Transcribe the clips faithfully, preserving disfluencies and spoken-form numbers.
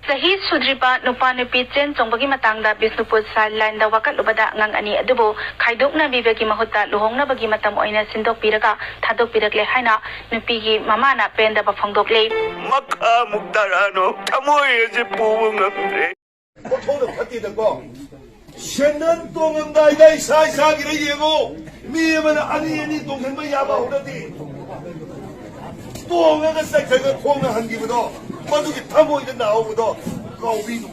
ꯆꯍꯤ ꯁꯨꯗ꯭ꯔꯤꯕ ꯅꯨꯄꯥ ꯅꯨꯄꯤ ꯆꯦꯟ ꯆꯣꯡꯕꯒꯤ ꯃꯇꯥꯡꯗ ꯕꯤꯁꯅꯨꯄꯨꯔ ꯁꯥꯏꯜ ꯂꯥꯏꯟꯗ ꯋꯥꯀꯠꯂꯨꯕꯗ ꯑꯉꯥꯡ ꯑꯅꯤ ꯑꯗꯨꯕꯨ ꯈꯥꯏꯗꯣꯛꯅꯕꯤꯕꯒꯤ ꯃꯍꯨꯠꯇ ꯂꯨꯍꯣꯡꯅꯕꯒꯤ ꯃꯇꯝ ꯑꯣꯏꯅ ꯁꯤꯟꯗꯣꯛꯄꯤꯔꯒ ꯊꯥꯗꯣꯛꯄꯤꯔꯛꯂꯦ ꯍꯥꯏꯅ ꯅꯨꯄꯤꯒꯤ ꯃꯃꯥꯅ ꯄꯦꯟꯗꯕ ꯐꯣꯡꯗꯣꯛꯂꯤ꯫ ꯃꯈꯥꯃꯨꯛ ꯇꯥꯔꯛꯑꯅꯨ, ꯊꯃꯣꯏ ꯑꯁꯤ ꯄꯨꯕ ꯉꯝꯗ꯭ꯔꯦ꯫ ꯋꯥꯈꯜꯅ ꯐꯠꯇꯦꯗꯀꯣ꯫ ꯁꯦꯟꯗꯟ ꯇꯣꯡꯉꯝꯗꯥꯏꯗ ꯏꯁꯥ ꯏꯁꯥꯒꯤꯗ ꯌꯦꯡꯉꯨ꯫ ꯃꯤ ꯑꯃꯅ ꯑꯅꯤ ꯑꯅꯤ ꯇꯣꯡꯁꯤꯟꯕ ꯌꯥꯕ ꯍꯧꯅꯗꯦ꯫ ꯇꯣꯡꯉꯒ ꯆꯠꯈ꯭ꯔꯒ ꯈꯣꯡꯅ ꯍꯟꯈꯤꯕꯗꯣ, ꯃꯗꯨꯒꯤ ꯊꯃꯣꯏꯗ ꯅꯥꯍꯧꯕꯗꯣ ꯀꯥꯎꯕꯤꯅꯨ꯫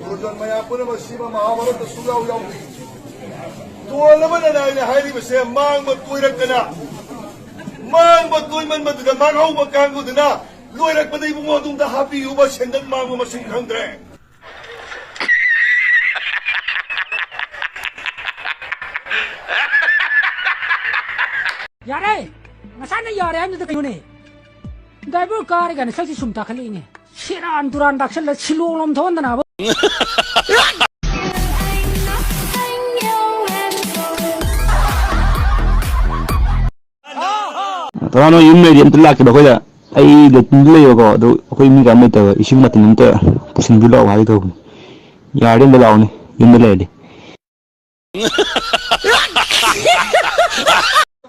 ꯒꯨꯔꯨꯖꯟ ꯃꯌꯥꯝ ꯄꯨꯝꯅꯃꯛ ꯁꯤꯕ ꯃꯍꯥꯚꯥꯔꯠꯇ ꯁꯨꯡꯌꯥꯎ ꯌꯥꯎꯗꯦ꯫ ꯇꯣꯜꯂꯕ ꯂꯅꯥꯏꯅ ꯍꯥꯏꯔꯤꯕꯁꯦ ꯃꯥꯡꯕ ꯇꯣꯏꯔꯛꯇꯅ, ꯃꯥꯡꯕ ꯇꯣꯏꯃꯟꯕꯗꯨꯗ ꯃꯥꯡꯍꯧꯕ ꯀꯥꯡꯕꯨꯗꯨꯅ ꯂꯣꯏꯔꯛꯄꯗ ꯏꯕꯨꯡꯉꯣ ꯑꯗꯨꯝꯗ ꯍꯥꯞꯄꯤꯌꯨꯕ ꯁꯦꯟꯗꯟ ꯃꯥꯡꯕ ꯃꯁꯤꯡ ꯈꯪꯗ꯭ꯔꯦ꯫ ꯌꯥꯔꯦ! ꯉꯁꯥꯏꯅ ꯌꯥꯔꯦ ꯍꯥꯏꯕꯗꯨꯗ ꯀꯩꯅꯣꯅꯦ? ꯗ꯭ꯔꯥꯏꯚꯔ ꯀꯥꯔꯦ ꯀꯥꯏꯅ ꯁꯛꯁꯤ ꯁꯨꯝ ꯇꯥꯈꯠꯂꯛꯏꯅꯦ꯫ ꯁꯦꯔꯥꯟ ꯇꯨꯔꯥꯟ ꯇꯥꯛꯁꯜꯂ ꯁꯤꯂꯣꯡ ꯂꯣꯝ ꯊꯧꯍꯟꯗꯅꯕ꯫ ꯇꯔꯥ ꯅꯣꯏ ꯌꯨꯝ ꯂꯩꯔꯗꯤ ꯑꯝꯇ ꯂꯥꯛꯀꯦꯕ ꯑꯩꯈꯣꯏꯗ꯫ ꯑꯩ ꯂꯦꯇ꯭ꯔꯤꯟꯗ ꯂꯩꯕꯀꯣ, ꯑꯗꯨ ꯑꯩꯈꯣꯏ ꯃꯤ ꯀꯅꯥꯝ ꯂꯩꯇꯕ, ꯏꯁꯤꯡ ꯃꯇꯟ ꯑꯝꯇ ꯄꯨꯁꯤꯟꯕꯤꯔꯨ ꯂꯥꯛꯑꯣ ꯍꯥꯏꯒꯦ ꯇꯧꯕꯅꯤ꯫ ꯌꯥꯔꯗꯤ ꯑꯝꯇ ꯂꯥꯛꯑꯣꯅꯦ, ꯌꯨꯝꯗ ꯂꯩꯔꯗꯤ꯫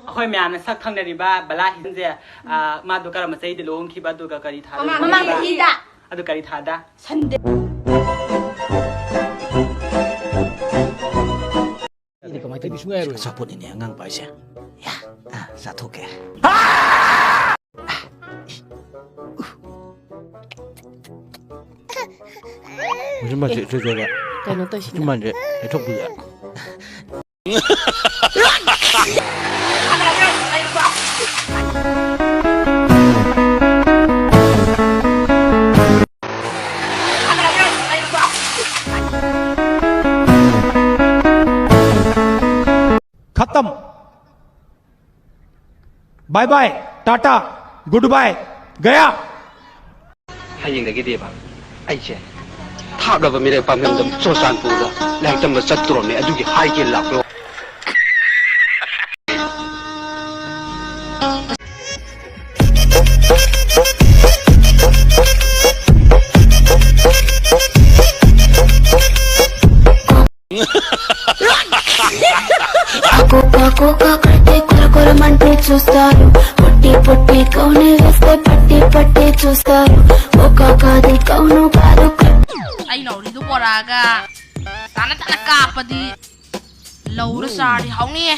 ꯑꯩꯈꯣꯏ ꯃꯌꯥꯝꯅ ꯁꯛ ꯈꯪꯅꯔꯤꯕ ꯕꯂꯥ ꯍꯤꯟꯁꯦ, ꯑ, ꯃꯥꯗꯣ ꯀꯔꯝꯕ ꯆꯍꯤꯗ ꯂꯨꯍꯣꯡꯈꯤꯕ, ꯑꯗꯨꯒ ꯀꯔꯤ ꯊꯥꯗ ꯃꯃꯥꯡ ꯂꯨꯍꯣꯡꯈꯤꯕ? ꯆꯍꯤꯗ꯫ ꯑꯗꯨ ꯀꯔꯤ ꯊꯥꯗ? ꯁꯟꯗꯦ꯫ ꯑꯩꯗꯤ ꯀꯃꯥꯏꯅ ꯇꯧꯅꯤ? ꯁꯨꯡꯌꯥ ꯌꯥꯔꯣꯏ꯫ ꯑꯆꯥꯄꯣꯠꯅꯤꯅꯦ ꯑꯉꯥꯡ ꯄꯥꯏꯁꯦ꯫ ꯌꯥ, ꯑ, ꯆꯥꯊꯣꯛꯀꯦ꯫ ꯃꯁꯤ ꯃꯥꯁꯦ ꯑꯦ, ꯏꯊꯣꯏ ꯊꯣꯏꯔꯦ꯫ ꯀꯩꯅꯣ ꯇꯧꯁꯤꯅ꯫ ꯃꯁꯤ ꯃꯥꯁꯦ ꯂꯩꯊꯣꯛꯄꯤꯔꯦ꯫ खत्म। Bye bye, tata, good bye, गया। ꯍꯌꯦꯡꯗꯒꯤꯗꯤꯕ ꯑꯩꯁꯦ ꯊꯥꯞꯂꯕ ꯃꯤꯔꯩ ꯄꯥꯡꯂꯝꯗ ꯆꯨꯔꯆꯥꯟꯄꯨꯔꯗ ꯂꯥꯏꯔꯤꯛ ꯇꯝꯕ ꯆꯠꯇꯣꯔꯝꯅꯦ꯫ ꯑꯗꯨꯒꯤ ꯍꯥꯏꯒꯦ ꯂꯥꯛꯄ꯫ ꯂꯥꯛꯑꯒ ꯇꯥꯅ ꯇꯥꯅ ꯀꯥꯞꯄꯗꯤ ꯂꯧꯔ ꯆꯥꯔꯗꯤ ꯍꯥꯎꯅꯤꯌꯦ꯫